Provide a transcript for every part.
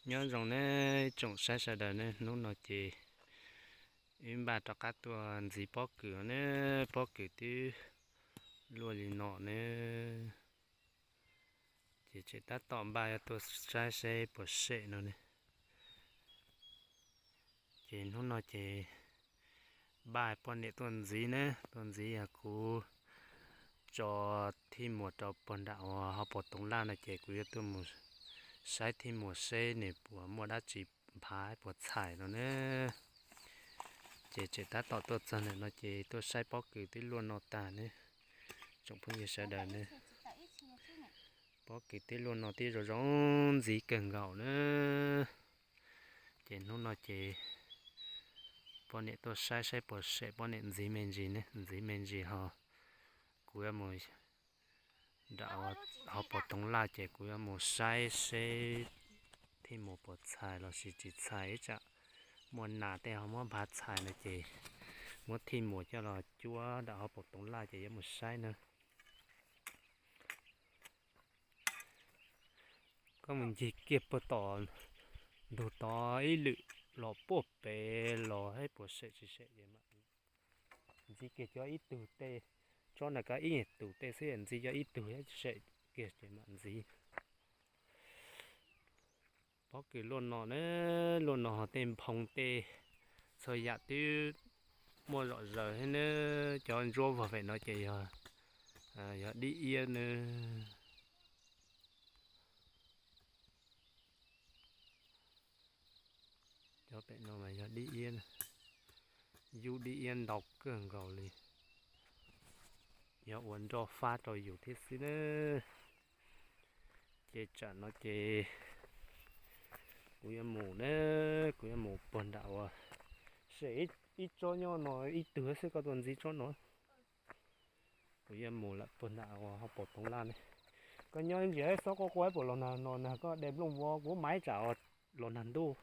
Nyob zoo nawb tsoom saib sawv daws nawb, hnub no ces wb npaj rov qab tuaj ntxiv pob kws ne, pob kws twb luaj li no ne, ces tseem tab tom npaj yuav tuaj saib seb puas sem no ne. Ces hnub no ces npaj poj niam tuaj ntxiv ne, tuaj ntxiv yog kuv tso thij muas rau puag nram uas hauv paus toov laj no ces kuv yuav tuaj mus saib thij muas seb nws puas muaj dab tsi nphav puas txhais no ne. Ces tseem tab tom tuaj txog ntawm no ces tuaj saib pob kws twb luaj no tag ne, tsoom phooj ywg sawv daws ne. Pob kws twb luaj no twb zoo zoo ntxiv kawg nkaus na. Ces hnub no ces poj niam tuaj saib saib puas sem, poj niam ntxiv me ntsis ne, ntxiv me ntsis ho kuv yuav mus nram hauv paus toov laj ces kuv yuav mus saib seb thij muas puas txhais los sis tsis txhais, ib tsam muaj nas tej ho muab nphav txhais no ces muab thij muas coj los cuab nram hauv paus toov laj ces yuav mus saib na. Koj mus ncig kiag puag tom ntug tod ib lwm los puag pem los saib puas sem tsis sem ces mam ntxiv kiag cov ib tug tej, tsob ntawm ko ib nyuag tus tej xwb, ntxiv cov ib tug sem kiag ces mam ntxiv. Pob kws luaj no na, luaj no ho tej nphoo tej txhua yam twb muaj zom zaws thiab na. Cov ntsuab vog vem no ces yog, yog dib iab na. Cov pem no mas yog dib iab, yub dib iab ntau kawg nkaus li, yog ua nroj fab rau yus thiab xwb na. Ces tsam no ces kuv yuav mus na, kuv yuav mus puag nram uas sem ib tsob nyob no ib tug xwb, koj tuaj ntxiv tsob no. Kuv yuav mus lawm puag nram uas hauv paus toov laj ne. Koj nyob ntsis xob quaj quaj puas los nag no, nag koj de nplooj vov kuv mas ib tsam los nag ntuj.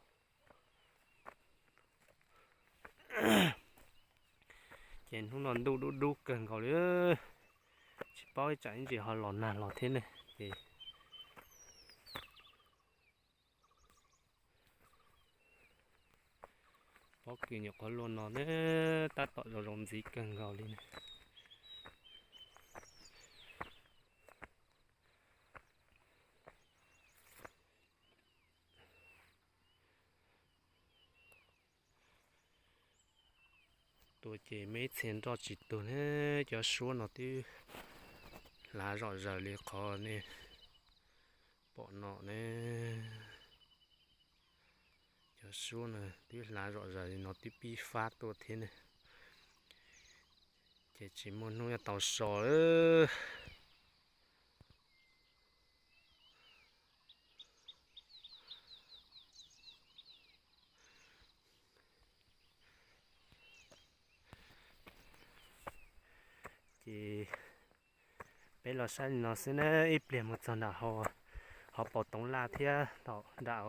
Ces hnub no ntuj dub dub kawg nkaus li, tsis paub ib tsam ib ntsis ho los nag los thiab ne. Ces pob kws nyuam qhuav luaj no ne, tab tom zoo zoo ntxiv kawg nkaus li ne. Tuaj ces me ib txhia nroj tsis tuag ne, cov suab no twb hlav zom zaws li qhov nej pom no ne. Cov suab no twb hlav zom zaws li no twb pib fab tuaj thiab ne. Ces tsis muaj hnub yuav tau so lawm. Ces peb los saib li no xwb na, ib pliag mus txog nram hauv paus toov laj thiab thaum nram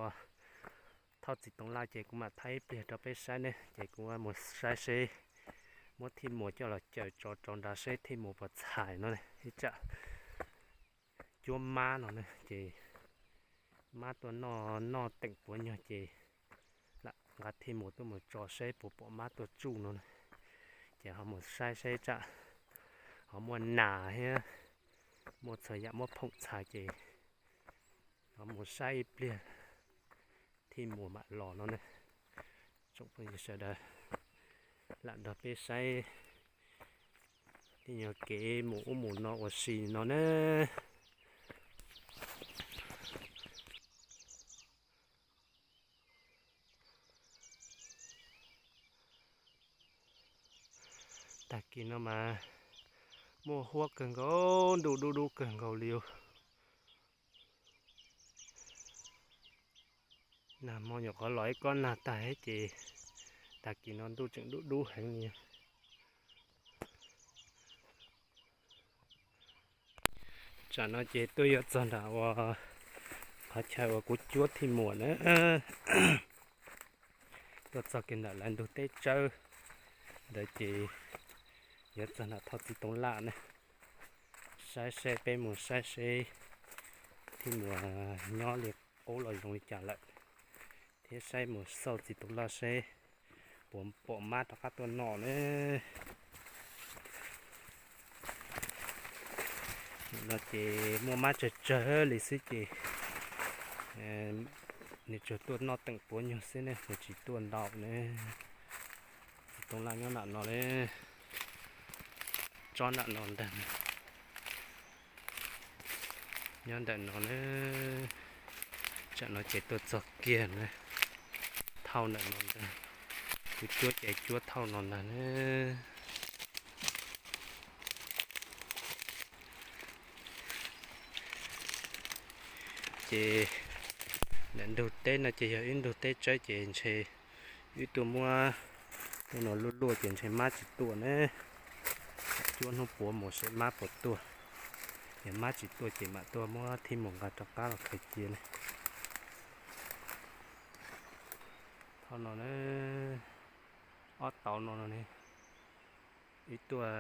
thauj txiv toov laj ces kuv mam thaij ib pliag rau peb saib ne. Ces kuv mus saib seb muab thij muas coj los caws tso rau nrad seb thij muas puas txhais no, ib tsam cuab mab no na, ces mab tuaj noj noj teem puav nyuag ces lam nqa thij muas tuaj mus tso seb puas pom mab tuaj tsuj no na. Ces ho mus saib seb tsam ho muaj nas thiab muaj txhua yam muab phoom txhais ces ho mus saib ib pliag thij muas mam los no na. Tsoom phooj ywg sawv daws, lam nrog peb saib tej nyuag kev mus ub mus no ua si no na. Tag kis no mas muaj huab kawg nkaus, ntuj dub dub kawg nkaus li. Nag hmo nyuam qhuav los ib kob nag tag thiab ces tag kis no ntuj tseem dub dub heev li. Tsam no ces tuaj yuav txog nram uas qhov chaw uas kuv cuab thij muas na, tuaj txog kiag ntawm lawv ntug teb tsawb ntawd ces yuav txog nram thauj txiv toov laj na. Saib seb peb mus saib seb thij muas nyob li qub los zoo li cas lawm. thiab saib mus xauj txiv Tooj Laj seb puas pom mab rov qab tuaj noj ne. No ces muaj mab tsawg tsawg li xwb ces nws tsuas tuaj noj teem puav nyuag xwb ne, nws tsis tuaj ntau ne. Txiv Tooj Laj nyob nram no ne, tsob nram no ntag. Nyob ntawm no na, tsam no ces tuaj txog kiag na, thauj ntawm no ntag. Kuv cuab ces cuab thauj no ntag na. Ces ntawm ntug teb no ces yog ib ntug teb tsawb ces ntshe wb tuaj muab tej no luaj luaj ces ntshe mab tsis tuaj ne. Cuab hnub puav mus seb mab puas tuaj. Yog mab tsis tuaj ces mam tuaj muab thij mus nqa rov qab los khaws cia ne. Thauj no na, ob tauv no no ne. Wb tuaj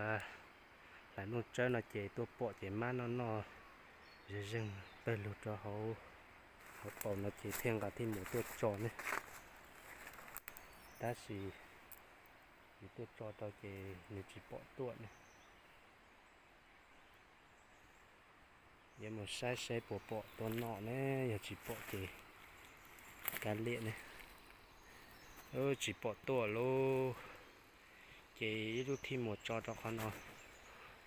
hlais nplooj tsawb no ces tuaj pom ces mab noj noj zeeg zeeg pawg lug rau hauv, hauv paus no ces thiaj nqa thij mus tuaj tso ne. Tab sis yus tuaj tso rau ces nws tsis pom tuaj ne. Yuav mus saib seb puas pom tuaj noj ne, yog tsis pom ces kav liam ne. Tsis pom tuaj lauj. Ces ib lub thij mus tso rau qhov no,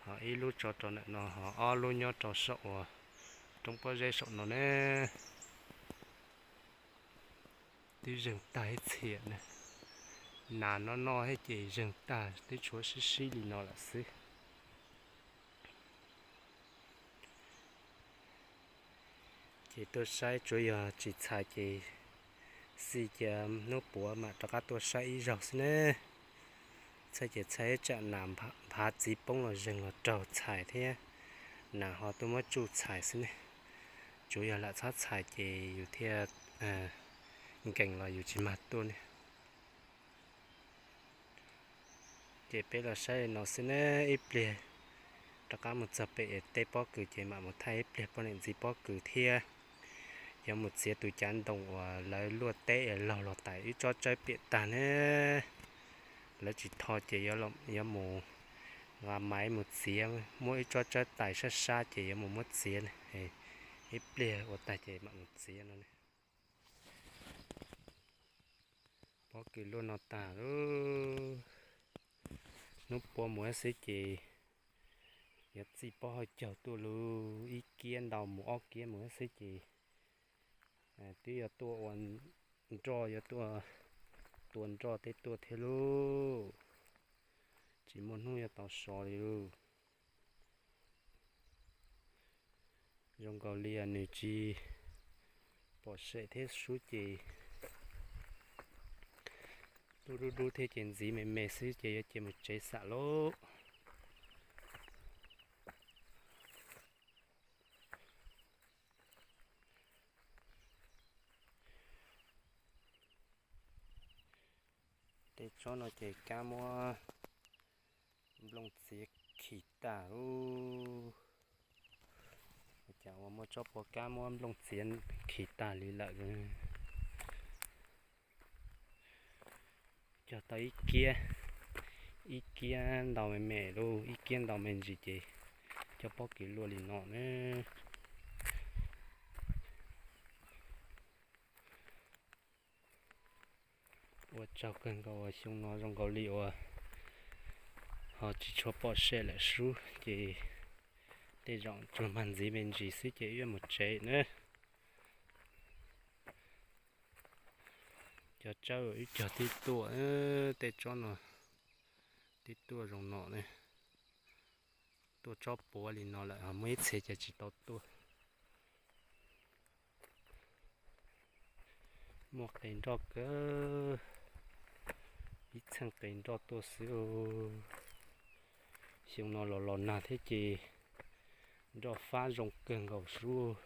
ho ib lub tso rau ntawm no, ho ob lub nyob rau saum uas roob pob zeb saum no ne. Twb zeeg tag ib txhia na. Nas no noj thiab ces zeeg tag, twb tshuav sib sib li no lawm xwb. Ces tuaj saib tsuav yog tsis txhais ces xij cia hnub puav mam rov qab tuaj saib ib zaug xwb ne. Txhais ces txhais tsam nas nphav txiv poob los zeeg los raug txhais thiab, nas ho tuaj muab tsuj txhais xwb ne. Tsuav yog lam txhob txhais ces yus thiaj nkees los yus tsis mag tuaj ne. Ces peb los saib li no xwb ne, ib pliag rov qab mus txog pem tej pob kws ces mam mus thaij ib pliag poj niam ntxiv pob kws thiab. Yuav mus txiav tus cav ntoo uas lawv luaj teb es laug los tais ib tsob tsawb piam tag ne. Lawv tsis tho ces yuav mus nqa maiv mus txiav, muab ib tsob tsawb tais sab sab ces yuav mus muab txiav ne. Ib pliag ua tag ces mam mus txiav no ne. Pob kws luaj no tag lauj. Hnub puav mus xwb ces yuav txij pob hauv caug tuaj lauj, ib kiab ntau mus ob kiab mus xwb ces twb yuav tuaj ua nroj, yuav tuaj tua nroj tej tuaj thiab lauj. Tsis muaj hnub yuav tau so li lauj. Zoo nkaus li nws tsis pom sem thiab sub ces tuaj dub dub thiab ces ntxiv me me xwb ces yuav cia mus tsev xam lauj. Tej tsob no ces kab muab nplooj txiav khi tag lauj. Cas uas muaj tsob puav kab muab nplooj txiav khi tag li lawm. Cog tau ib kiab, ib kiab ntau me me lauj, ib kiab ntau me ntsis ces cov pob kws luaj li no na. Ua tsaug kawg nkaus uas xyoo no zoo nkaus li uas ho tsis tshua pom sej lawm sub ces tej zaum tsuas mag ntxiv me ntsis xwb ces wb yuav mus tsev na. Cov tsawb wb cog tib tuaj, tej tsob no tib tuaj zoo no ne. Tuaj tsob puav li no lawm ho muaj ib txhia cas tsis tau tuaj. Muaj qe nroj kawg, ib txheej qe nroj tuaj xwb. Xyoo no los los nag thiab ces nroj fab zoo kawg nkaus sub.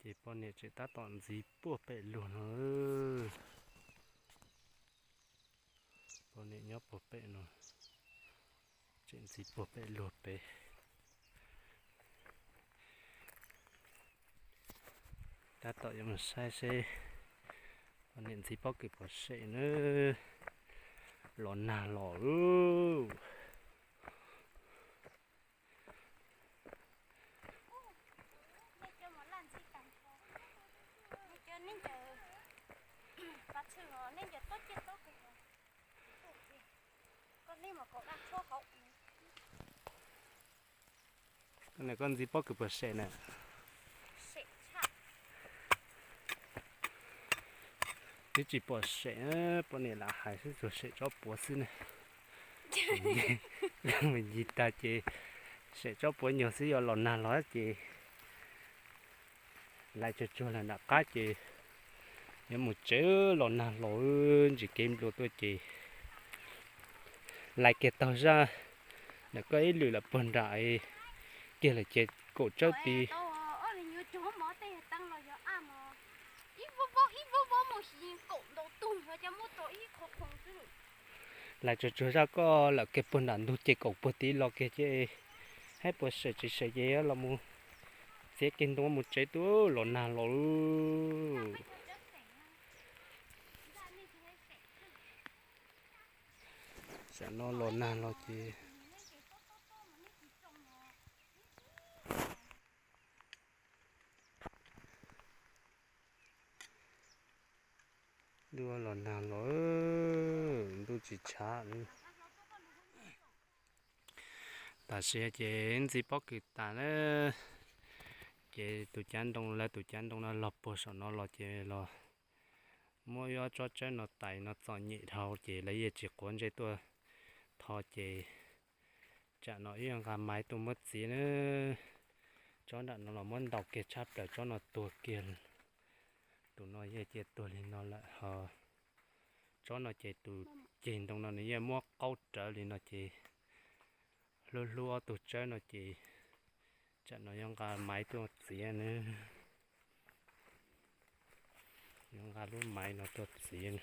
Ces poj niam tseem tab tom ntxiv puag pem luag no. Poj niam nyob puag pem no, tseem ntxiv puag pem luag pem. Tab tom yuav mus saib seb poj niam ntxiv pob kws puas sem na. Los nag los lawm. Koj ntxiv pob kws puas sem na? Twb tsis pom sem, poj niam lam hais xwb, tsuas sem tsob puav xwb ne. Mus ncig tag ces sem tsob puav nyuag xwb, yog los nag los ces lais tsuag tsuag lawm nram qab ces yuav mus tsev. Los nag los ntsis kev nplua tuaj ces lais kiag taug zaj ntawm koj ib lwm lawm puag nram kiag lawm ces kaum tsawb tid. Lais tsuag tsuag zaj koj lawm kiag puag nram ntug ces kaum puag tid los kiag ces saib puas sem tsis sem ces los mus txiav kiag ntoo mus tsev tuaj, los nag los. Tam no los nag los ces ntuj los nag los, ntuj tsis tshav. Tam sim ces ntxiv pob kws tas na, ces tus cav ntoo, lawv tus cav ntoo no los puag saum no los ces los muab ob tsob tsawb no tais no txom nyem dhau ces lawv yeej tsis quav ntsej tuaj tho ces tsam no wb yuav nqa maiv tuaj muab txiav na. Tsob nram no los muab ntaus kiag tshaj plaws, tsob no tuag kiag. Tus no yeej cia tuag li no lawm ho. Tsob no ces tus ceg ntoo no nws yeej muab qaub rawv li no ces hlub hlub ob tug tsawb no ces tsam no yuav nqa maiv tuaj txiav na. Yuav nqa lub maiv no tuaj txiav na.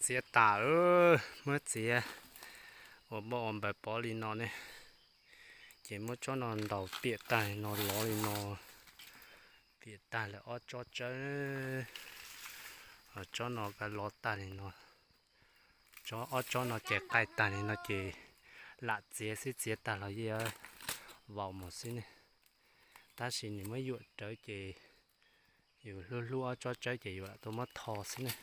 Txiav tas, muab txiav ua npauj ua npaws pov li no ne, ces muab tsob no ntaus piam tag li no, lov li no, piam tag lawm ob tsob tsawb, tsob no ka lov tag li no, tsob ob tsob no ces qaij tag li no ces lam txiav xwb, txiav tag los yeej vau mus xwb ne. Tab sis nws muab yuam rawv ces yus hlub hlub ob tsob tsawb ces yus lam tau muab tho xwb ne.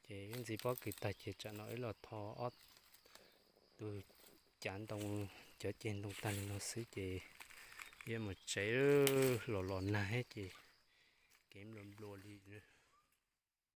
Ces ib ntxiv pob kws tag ces tsam no wb los tho ob tug cav ntoo, cov ceg ntoo tag li no xwb ces yuav mus tsev, los los nag thiab ces kev nplua nplua li.